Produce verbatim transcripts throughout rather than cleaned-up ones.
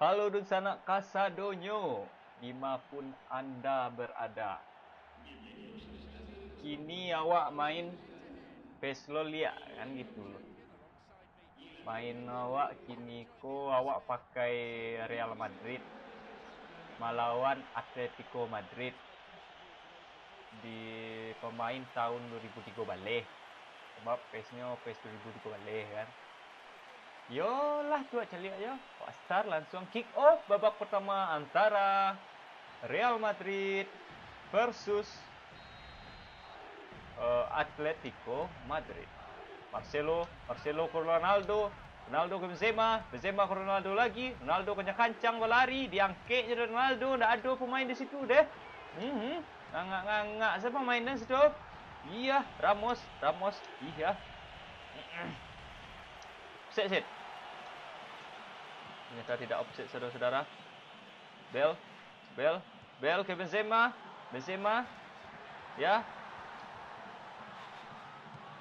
Halo dunsanak kasadonyo, di ma pun anda berada. Kini awak main pes lo liak, kan gitu lo. Main awak kini ko, awak pakai Real Madrid malawan Atletico Madrid di pemain tahun dua ribu tigo baleh. Sebab pesnyo pes dua ribu tigo baleh kan. Yolah, tu caliak yo. Pasar langsung kick off babak pertama antara Real Madrid versus eh, Atletico Madrid. Marcelo, Marcelo ke Ronaldo, Ronaldo ke Benzema, Benzema ke Ronaldo lagi, Ronaldo kancang-kancang balari, diangkeknyo Ronaldo, ndak ado pemain di situ deh. Mhm. Ngangak-ngangak sajo pemain di situ. Iya, Ramos, Ramos, iya. Offside, offside. Ternyata tidak offside, saudara-saudara. Bel, Bel, Bel ke Benzema, Benzema, ya.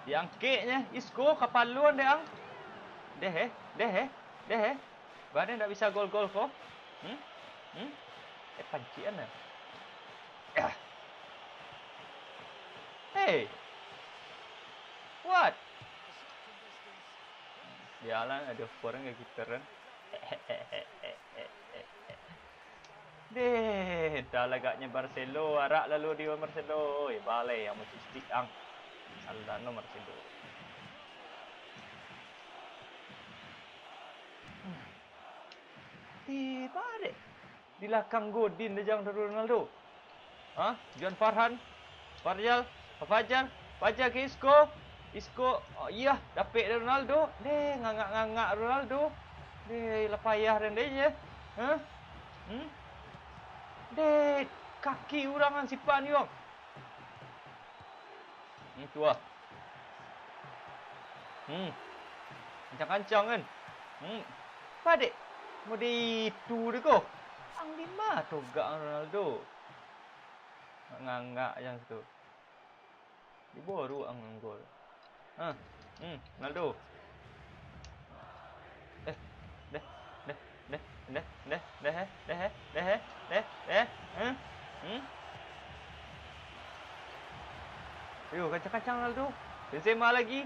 Diangkeknyo, Isco, kapalo dek ang. Deh, eh, deh, eh, deh, eh. Bana ndak bisa gol-gol ko. Hmm? Hmm? Eh, pancian lah. Ya. Hey. What? Bialah, ada orang ke kita kan. Deh, dah lagaknyo Marcelo, arak lalu di Marcelo. Oi, balai yang musistik ang. Aldano Marcelo. Deh, barek. Di lakang Godin deh, jang dari Ronaldo. Ha? Juan Farhan, Faryal, Fajar, Fajar ke Isco. Isco, oh, iya, dapek dari Ronaldo. Deh, ngangak-ngangak Ronaldo. Deh, lah payah den deh je. Ha? Hmm? Deh, kaki urang ang sipak ni, Bang. Hmm, tu ah. Hmm. Kancang-kancang kan? Hmm. Padek. Mode itu deh ko. Ang di ma togak Ronaldo? Ngangak yang situ. Di boru ang gol. Ha. Hmm, Ronaldo. Eh, deh, deh, deh, deh, deh, deh, eh, deh, eh, deh, eh, deh, eh, hmm, hmm. Yo, kancang-kancang Ronaldo. Benzema lagi.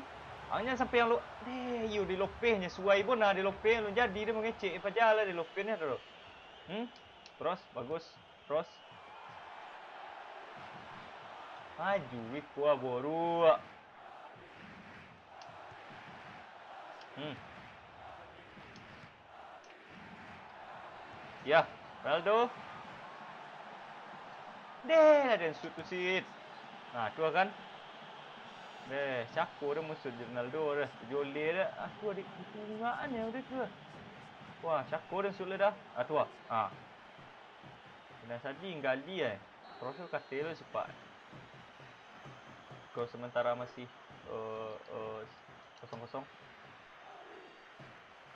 Ang nyo sampai yang lo, deh, yo, di Lopez nyo suai bona, di Lopez lo jadi dia mangecek, eh, pajalah di Lopez nyo tu. Hmm? Cross, bagus. Cross. Maju, wih, kuah boruak. Hmm. Ya, Ronaldo. Deh, lah den shoot tu, sit. Nah, tu kan. Deh, cako deh musuh Ronaldo deh. Joleh deh. Ah, tu adik kutungaan ya udah tu. Wah, cako deh shoot deh dah. Ah, tu ah. Ah. Kena sadi gali eh. Cross tu katil tu sepak. Skor sementara masih, eh, eh, kosong kosong.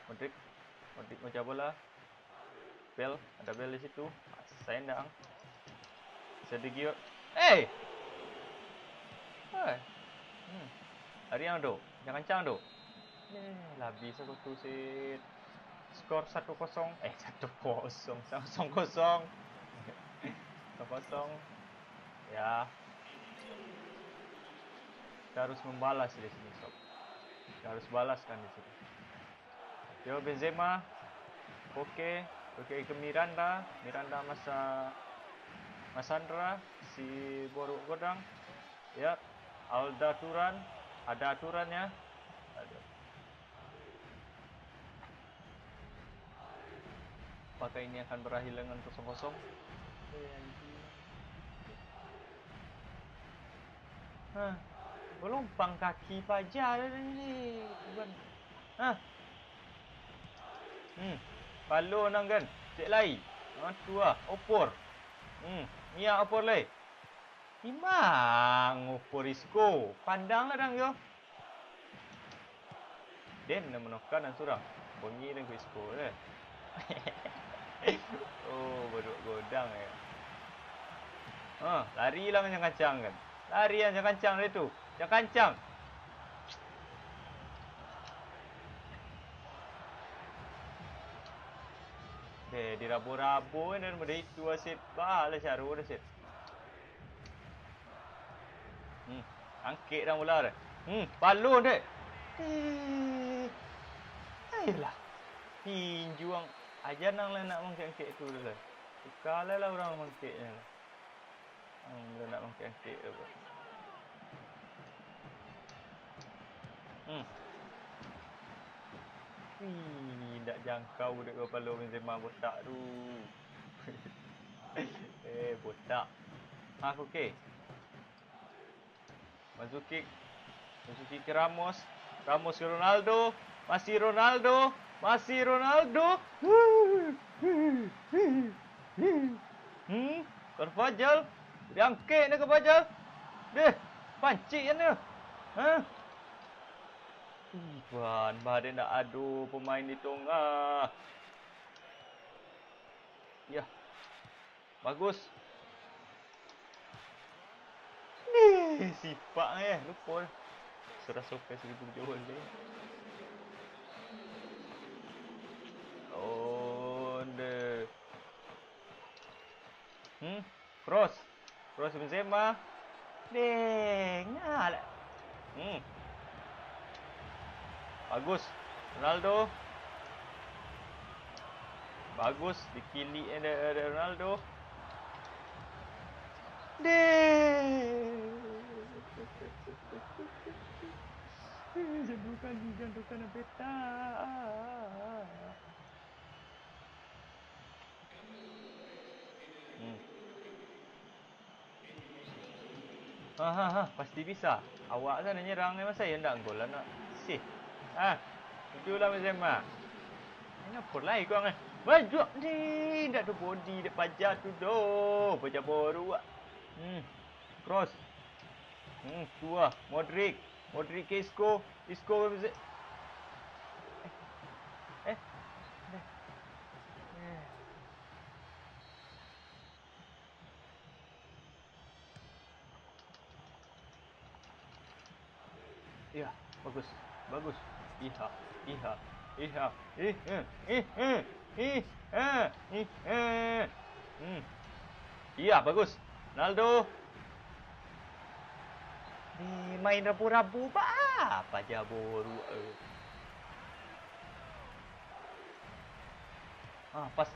Modric. Modric macam bola. Bel, ada Bel di situ. Sign dah ang. Sergio. Eh! Hai. Hmm. Lari ang tu. Jangan kancang tu. Eh, lah bisa kau tu, sit. Skor satu kosong. Eh, satu kosong. Kosong kosong. Kosong kosong. Ya. Kita harus membalas di sini, sob. Kita harus balaskan di sini. Yo, Benzema. Oke. Oke, ke Miranda. Miranda masa Masandra. Si Boruk Godang. Ya. Alda Turan. Ada aturannya. Aduh. Apakah ini akan berakhir dengan kosong kosong? Eh, anjing. Hah, gelombang kaki paja dah ni. Tuan. Hah. Hmm. Palo nang kan. Cek lai. Ha, tu ah. Opor. Hmm. Minyak opor lai. Imang opor Isco. Pandang lah dang yo. Den nan manoka nan surang. Bongi nan ku Isco deh. Oh, Boruk Godang eh. Ha, lari lah kancang-kancang kan. Lari lah kancang-kancang dari tu. Kancang-kancang. Eh, dirabo-rabo kan dari itu asit. Bah, lah caro dah, sit. Hmm, angkek dah mula dah. Hmm, balon dek. Eh. Ayolah. Tinjuang aja nang lah nak mangkek-angkek tu dah. Tukarlah lah urang mangkeknyo lah. Hmm, dah nak mangkek-angkek tu. Hmm. Wih, ndak jangkau dek kapalo Benzema botak tu. Eh, botak. Ha, okey. Manzukic. Manzukic ke Ramos. Ramos ke Ronaldo. Masih Ronaldo. Masih Ronaldo. Hmm. Carvajal. Diangkek ni Carvajal. Deh. Pancik kan dia. Ha? Ih, Tuhan. Bah, dia ndak ado pemain di tongah. Yah. Bagus. Ih, sipak eh, lupo dah. Seraso ke seribu jauh deh. Oh, deh. Hmm, cross. Cross Benzema. Deng, alah. Hmm. Bagus. Ronaldo. Bagus, dikilik dek, dek Ronaldo. Deh. Jangan kali, jangan kena petak. Hmm. Ha, ha, ha, pasti bisa. Awak sana nyerang ni, masa iyo ndak gol lah nak. Sih. Ah, tujuh lah Benzema. Ini apa lai kau ngah? Bajuak ni, ndak ada body dek paja tu doh. Paja boru, ah. Hmm. Cross. Hmm, tua. Modric. Modric ke Isco. Isco ke Benzema. Eh. Eh. Eh. Eh. Iya, bagus, bagus. Iha, iha, iha, ih, eh, ih, eh, ih, eh, ih, eh. Hmm. Iya, bagus. Ronaldo. Eh, main rabu-rabu, ba-, apa ja boru, eh. Ah, pas.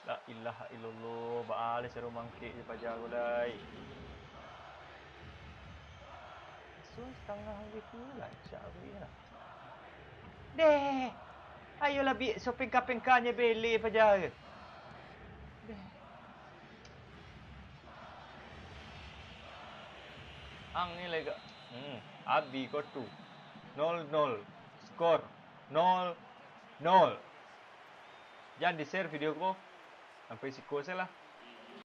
La ilaha illallah, baa lai caro mangkek jo paja ko lai. Sun satangah gitu, rancak bagai lah. Deh, ayolah, biak sapengka-pengkanyo bele paja ko. Deh. Ang ni lai ka. Hmm, abih ko tu. Nol nol. Skor nol nol. Jan di-share video ko. Sampai siko sajolah.